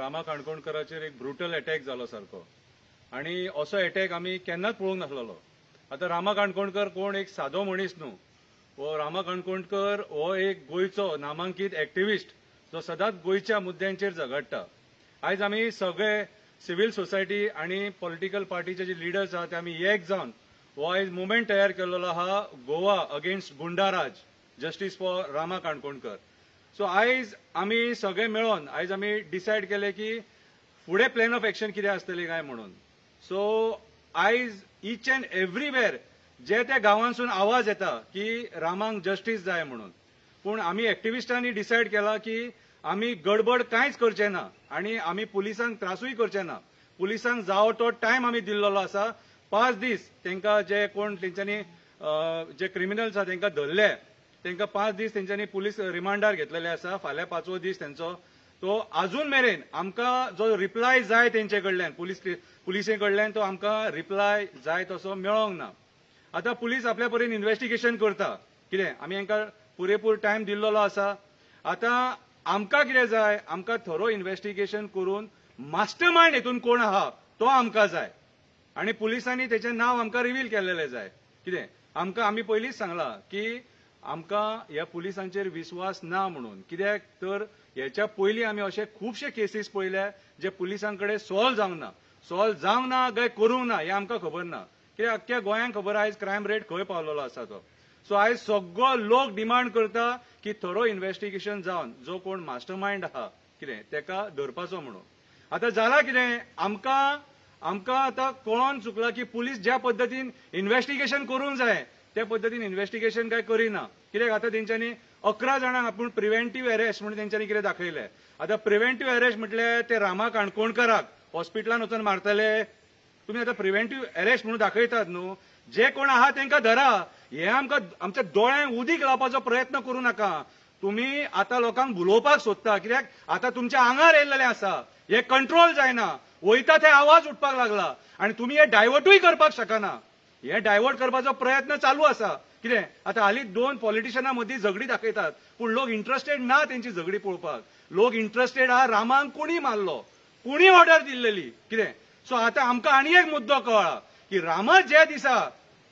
रामा काणकोणकराचेर एक brutal attack जालो सारको आनी असो अटॅक आमी केन्नाच पळोवंक नासलेलो. आतां रामा काणकोणकर कोण एक सादो मनीस न्हू. हो रामा काणकोणकर हो एक गोंयचो नामांकीत एक्टिविस्ट जो सदांच गोंयच्या मुद्द्यांचेर झगडटा. आयज आमी सगळे सिव्हिल सोसायटी आनी पॉलिटिकल पार्टीचे जे लिडर्स आहा ते आमी एक जावन हो आयज मुवमेंट तयार केल्लो आहा, Goa against Gundaraj, justice for Rama Kankonkar. So आयज आमी सगळे मेळोन आयज आमी डिसायड केले की फुडें प्लॅन ऑफ एक्शन कितें आसतलें काय म्हणून. सो आयज इच अँड एव्हरीवेर जे त्या गांवांसून आवाज येता की रामांक जस्टीस जाय म्हणून. पूण आमी एक्टिविस्टांनी डिसायड केला की आमी गडबड कांयच करचे ना आनी आमी पुलिसांक त्रासूय करचे ना. पुलिसांक जावो तो टायम आमी दिल्लो आसा, 5 दीस तांकां जे कोण तेंच्यांनी जे क्रिमिनल्स आसा तांकां धरले तांकां 5 दीस तेंच्यांनी पुलीस रिमांडार घेतलेले आसा. फाल्यां 5वो दीस तेंचो. तो आजून मेरेन आमकां जो रिप्लाय जाय तेंचे कडल्यान, पुलिसे कडल्यान तो आमकां रिप्लाय जाय तसो मेळोंक ना. आतां पुलीस आपल्या परीन इन्वेस्टिगेशन करता. कितें आमी हांकां पुरेपूर टायम दिल्लो आसा. आतां आमकां कितें जाय, आमकां थरो इन्वेस्टिगेशन करून मास्टर मायंड हितून कोण आहा तो आमकां जाय आनी पुलिसांनी तेचें नांव आमकां रिवील केल्लेलें जाय. कितें आमकां आमी पयलींच सांगलां की आमकां ह्या पुलिसांचेर विस्वास ना म्हणून. कित्याक तर ह्याच्या पयलीं आमी अशे खुबशे केसीस पळयल्या जे पुलिसां कडेन सॉल्व जावंक ना. सॉल्व जावंक ना काय करूंक ना हें आमकां खबर ना. कित्याक अख्ख्या गोंयांक खबर आयज क्रायम रेट खंय पावलेलो आसा तो. सो आयज सगळो लोक डिमांड करता की थरो इन्वेस्टिगेशन जावन जो कोण मास्टर मायंड आहा कितें तेका धरपाचो म्हणून. आतां जालां कितें, आमकां आमकां आतां कळोन चुकलां की पुलीस ज्या पद्दतीन इन्वेस्टिगेशन करूंक जाय त्या पद्दतीन इन्वेस्टिगेशन काय करिना. कित्याक आतां तेंच्यांनी 11 जाणांक आपूण प्रिव्हेंटीव अरेस्ट म्हणून तेंच्यांनी कितें दाखयलें. आतां प्रिव्हेंटीव अरेस्ट म्हटल्यार ते रामा काणकोणकराक हॉस्पिटलान वचून मारतले. तुमी आतां प्रिव्हेंटीव अरेस्ट म्हणून दाखयतात न्हू, जे कोण आहा तेंकां धरा. हे आमकां आमच्या दोळ्यांक उदीक लावपाचो प्रयत्न करूं नाका. तुमी आतां लोकांक भुलोवपाक सोदता. कित्याक आतां तुमच्या आंगार येयल्लें आसा, हे कंट्रोल जायना, वयता ते आवाज उठपाक लागला आनी तुमी हे डायवर्टूय करपाक शकना. हे डायवर्ट करपाचो प्रयत्न चालू आसा. कितें आतां हालींच 2 पॉलिटिशनां मदीं झगडी दाखयतात, पूण लोक इंट्रस्टेड ना तेंची झगडी पळोवपाक. लोक इंट्रस्टेड आहा रामांक कोणी मारलो, कोणी ऑर्डर दिल्लेली. कितें सो आतां आमकां आनी एक मुद्दो कळ्ळा की रामा ज्या दिसा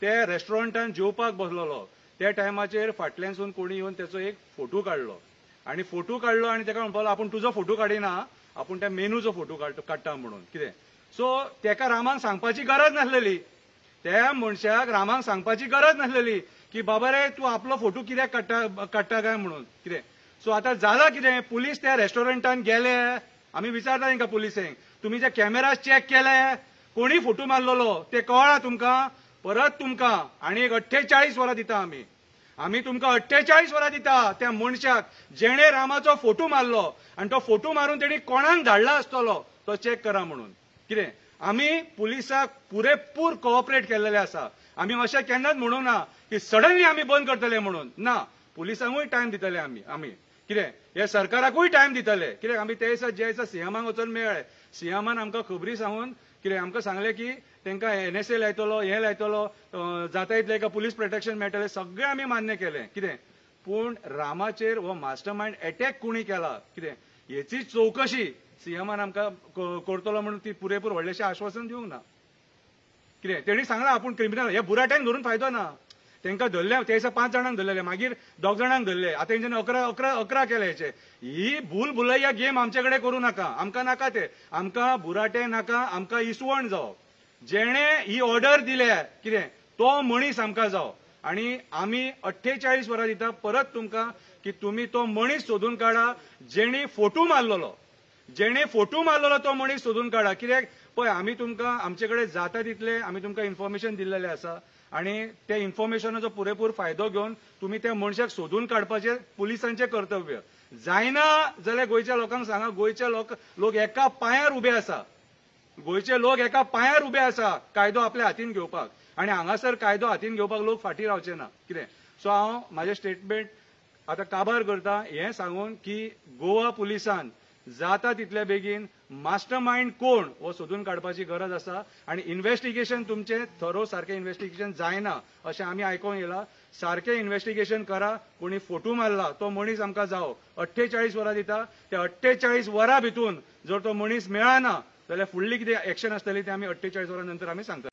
ते रेस्टॉरंटान जेवपाक बसलेलो त्या टायमाचेर फाटल्यानसून कोणी येवन तेचो एक फोटो काडलो आनी फोटो काडलो आनी तेका म्हणपाक लागलो आपूण तुजो फोटो काडिना, आपूण त्या मेनूचो फोटो काडटा म्हणून. कितें सो तेका रामाक सांगपाची गरज नासलेली, त्या मनशाक रामाक सांगपाची गरज नासलेली की बाबा रे तूं आपलो फोटो कित्याक काडटा काय म्हणून. कितें सो आतां जालां कितें, पुलीस त्या रेस्टॉरंटान गेले. आमी विचारता तांकां पुलिसेंक, तुमी जे कॅमेरा चॅक केले, कोणी फोटो मारलेलो ते कळ्ळा तुमकां? परत तुमकां आनी एक 48 वरां दिता आमी, आमी तुमकां 48 वरां दिता त्या मनशाक जेणे रामाचो फोटो मारलो आनी तो फोटो मारून तेणी कोणाक धाडला आसतलो तो चॅक करा म्हणून. कितें आमी पुलिसाक पुरेपूर कोऑपरेट केल्लेले आसा. आमी अशें केन्नाच म्हणूंक ना की सडनली आमी बंद करतले म्हणून. ना, पुलिसांकूय टायम दितले आमी. आमी कितें हे सरकाराकूय टायम दितले. कित्याक आमी ते दिसा जे दिसा सीएमाक वचून मेळ्ळे, सीएमान आमकां खबरी सांगून कितें आमकां सांगलें की तांकां एनएसए लायतलो, हें लायतलो, जाता इतलें एका पुलीस प्रोटेक्शन मेळटलें, सगळें आमी मान्य केलें. कितें पूण रामाचेर हो मास्टर मायंड अटॅक कोणी केला कितें हेची चवकशी सीएमान आमकां करतलो म्हणून ती पुरेपूर व्हडलेशें आश्वासन दिवंक ना. कितें तेणी सांगलां आपूण क्रिमिनल, हे बुराट्यांक धरून फायदो ना. तांकां धरले ते दिसा 5 जाणांक धरलेले, मागीर 2 जाणांक धरले, आतां तेंच्यांनी 11 केले. हेचे ही भूल भुलैया गेम आमचे कडेन करूं नाका. आमकां नाका ते, आमकां बुराटे नाका, आमकां इसवण जावो. जेणे ही ऑर्डर दिल्या कितें तो मनीस आमकां जावो. आनी आमी 48 वरां दिता परत तुमकां की तुमी तो मनीस सोदून काडा जेणे फोटो मारलेलो, जेणे फोटो मारलेलो तो मनीस सोदून काडा. कित्याक पळय आमी तुमकां आमचे कडेन जाता तितलें आमी तुमकां इन्फॉर्मेशन दिल्लेलें आसा आनी त्या इन्फॉर्मेशनाचो पुरेपूर फायदो घेवन तुमी त्या मनशाक सोदून काडपाचें पुलिसांचें कर्तव्य. जायना जाल्यार गोंयच्या लोकांक सांगा, गोंयचे लोक एका पांयार उबे आसा, गोंयचे लोक एका पांयार उबे आसा कायदो आपल्या हातीन घेवपाक. आनी हांगासर कायदो हातीन घेवपाक लोक फाटीं रावचे ना. कितें सो हांव म्हाजें स्टेटमेंट आतां काबार करता हें सांगून की गोवा पुलिसान जाता तितल्या बेगीन मास्टर मायंड कोण हो सोदून काडपाची गरज आसा आनी इन्वेस्टिगेशन तुमचें थरो सारकें इन्वेस्टिगेशन जायना अशें आमी आयकोन येयलां. सारकें इन्वेस्टिगेशन करा, कोणी फोटो मारला तो मनीस आमकां जावो. 48 वरां दिता, त्या 48 वरां भितून जर तो मनीस मेळना जाल्यार फुडली कितें एक्शन आसतली तें आमी 48 वरां नंतर आमी सांगतले.